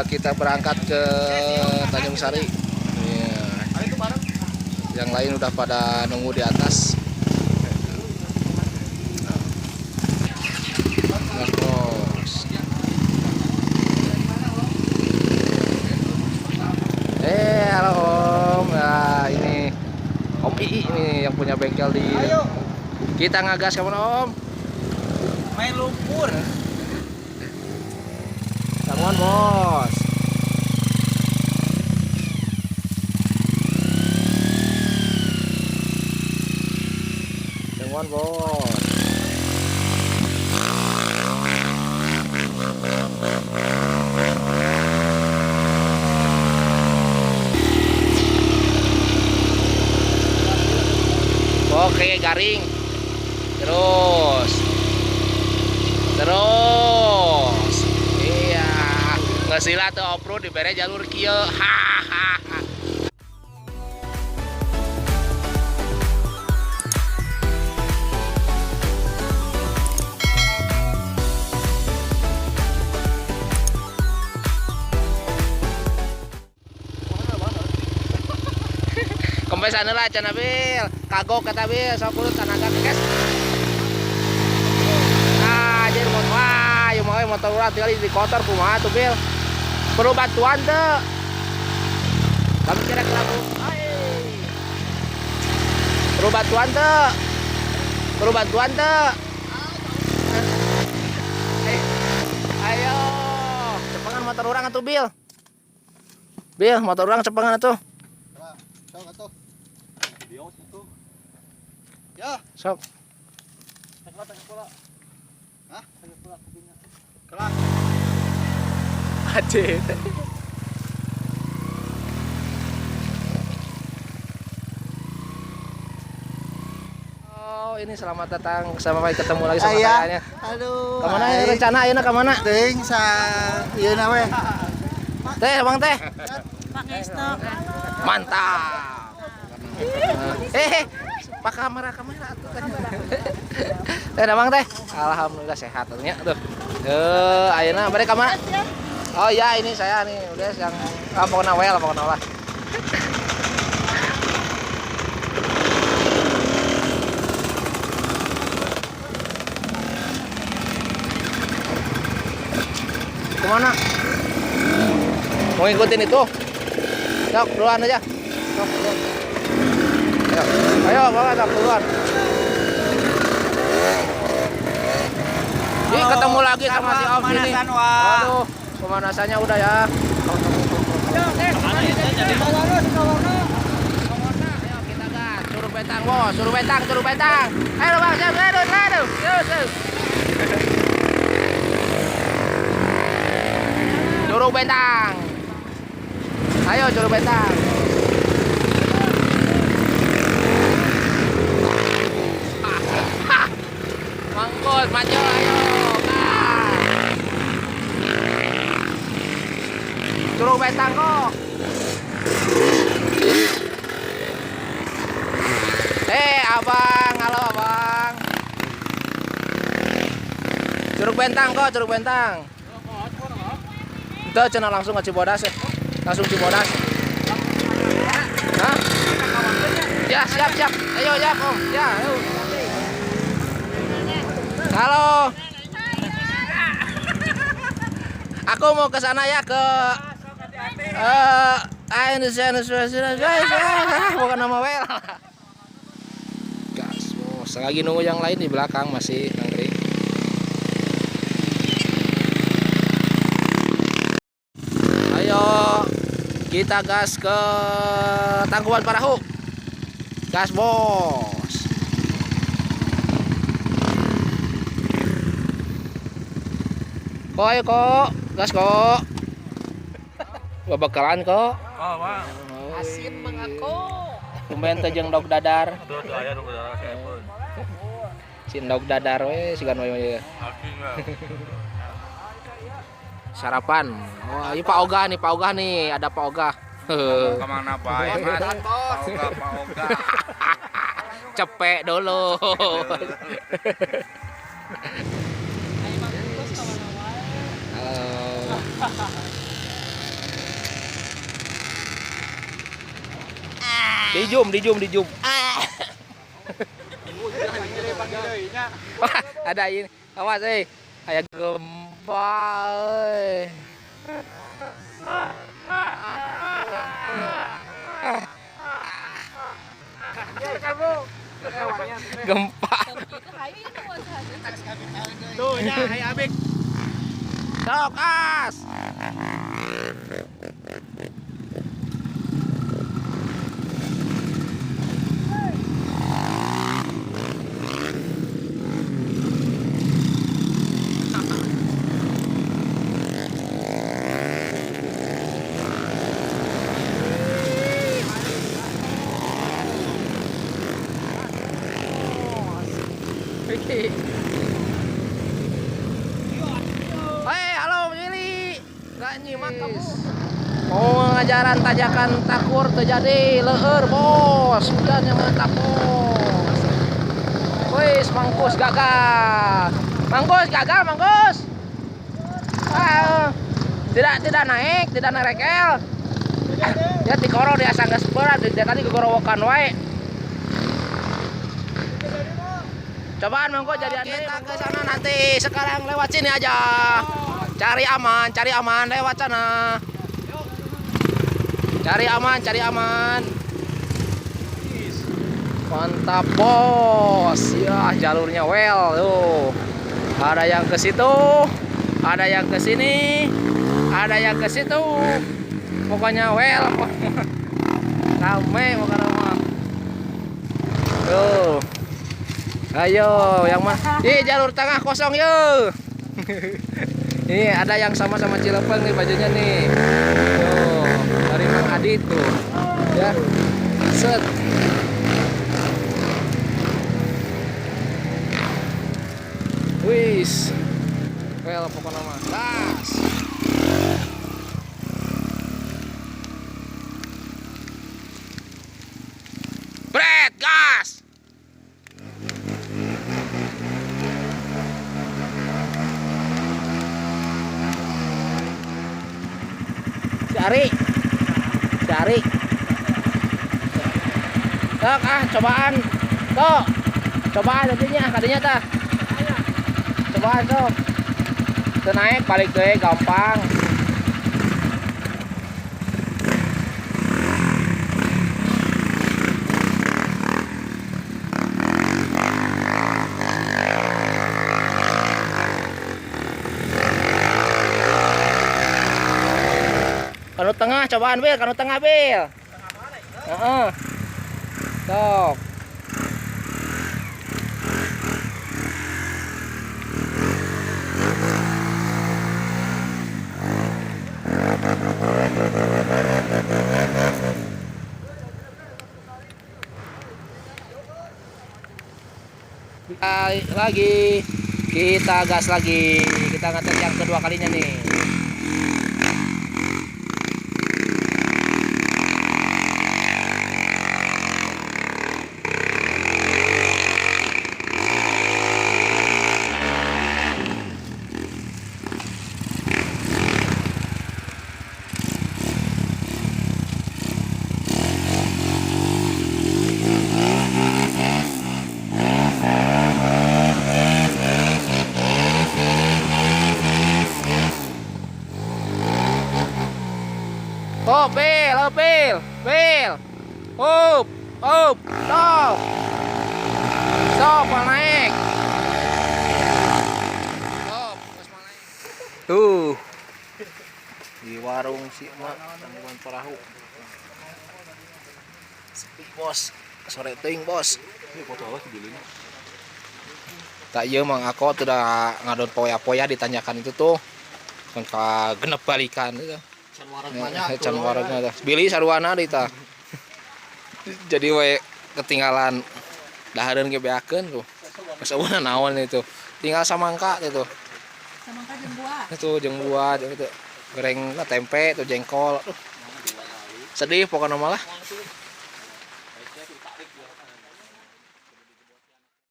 Kita berangkat ke Tanjung Sari. Iya. Yang lain udah pada nunggu di atas. Mas bos. Halo Om. Nah, ini Om Ii ini yang punya bengkel di. Ayo. Kita ngagas kemana Om? Main lumpur. Come on, bos. Come on, bos. Oke, garing. Terus. Terus. Iya. Ngesila tuh off-road dibere jalur kieu. Hahaha. Kempesan lah cenah Bil. Kagok kata Bil, sok kudu tanaga kes. Ah, anjir motor. Wah, ieu mah motor urang tinggal di kotor kumaha tuh Bil. Perlu bantuan teu? Kami kira kelabu. Perlu bantuan teu? Perlu bantuan teu? Ayo, cepengan motor urang atuh Bil. Bil, motor urang cepengan atuh. Sok atuh. Ya. Sok. Hah? Kelas. Aceh. Oh, ini selamat datang, sampai ketemu lagi sama Ayah. saya. Aduh. Kemana ini rencana ayeuna kemana? Ting sa ieu na we. Teh, Bang Teh. Pangesto. Mantap. Pak kamera kamera atuh teh. Teh, Bang Teh. Alhamdulillah sehat nya tuh. Ayeuna bade ka mana? Oh iya, ini saya nih, udah yang pokoknya wel, pokoknya lah. Kemana? Mau ngikutin itu? Sok, duluan aja. Sok, duluan. Ayo, ayo, bawa sok duluan. Ih, ketemu lagi sama si Om ini. Aduh, pemanasannya udah ya. Ayo kita gas, suruh bentang, bos, suruh bentang, suruh bentang. Ayo bang, siap, ayo, ayo, terus, terus. Curug Bentang. Ayo Curug Bentang. Mangkut, maju, ayo. Gas. Curug Bentang kok. Abang, halo abang. Curug Bentang kok, Curug Bentang. Itu cenah langsung ke Cibodas ya. Langsung Cibodas. Hah? Ya, siap, siap. Ayo, siap, Om. Ya, ayo. Halo. Aku mau ke sana ya, ke bukan nama wel. Gas, bos. Lagi nunggu yang lain di belakang masih nangkring. Ayo kita gas ke Tangkuban Parahu. Gas bos. Kok ayo kok, gas kok. Babakalan kok. Oh, wah. Asin mengaku. Tumben teh jeung dog dadar. Tuh, tuh aya dog dadar saya pun. Si dog dadar we sigan we we. Sarapan. Oh, ini Pak Oga nih, Pak Oga nih, ada Pak Oga. Kemana Pak? Mas? Pak Oga, Pak Oga. Cepek dulu. Halo. Di zoom, di zoom, di zoom. Ah. Wah, ada ini. Awas euy. Aya gempa euy. Gempa. Tuh nya hay abik. Sok as. Hei, halo Willy. Gak nyimak kamu. Mau ngajaran tajakan takur terjadi leur bos. Hujan yang mantap bos. Wis mangkus gagal. Mangkus gagal, mangkus. Ah, tidak naik, tidak naik rekel. Ya tikoro di asa geus berat, di tadi gegorowokan wae. Cobaan monggo jadi kita ke sana nanti. Sekarang lewat sini aja. Cari aman lewat sana. Cari aman, cari aman. Mantap bos. Ya, jalurnya well tuh. Ada yang ke situ, ada yang ke sini, ada yang ke situ. Pokoknya well. Rame pokoknya mah. Tuh. Ayo, yang mana? Ih, jalur tengah kosong yuk. Ini ada yang sama-sama Cilepeng nih bajunya nih. Tuh, dari Mang Adit tuh. Ya. Set. Wis. Well, pokoknya mah. Gas. Bret, gas. Cari, cari. Tok ah, cobaan. Tok, cobaan nantinya, katanya tah. Cobaan sok. Teu naik balik deui gampang. Kanu tengah cobaan Bil, kanu tengah Bil. Heeh. Sok. Lagi kita gas lagi. Kita ngetes yang kedua kalinya nih. Oh, Bil, oh, Bil, Bil. Up, up, stop. Stop, mau naik. Stop, mau naik. Tuh. Di warung si emak, tanggungan perahu. Sepi, bos. Sore teuing, bos. Ini foto apa sih bilinya? Tak ieu Mang Ako tidak ngadon poya-poya ditanyakan itu tuh. Kan ka genep balikan itu. Can warungnya tah. Billy sarwana deui tah. Jadi we ketinggalan dahareun ge beakeun tuh. Geus eueuh naon itu. Tinggal samangka itu. Samangka jeung buah. Itu jeung buah jeung itu. Goreng tempe tuh jengkol. Aduh. Sedih pokoknya malah.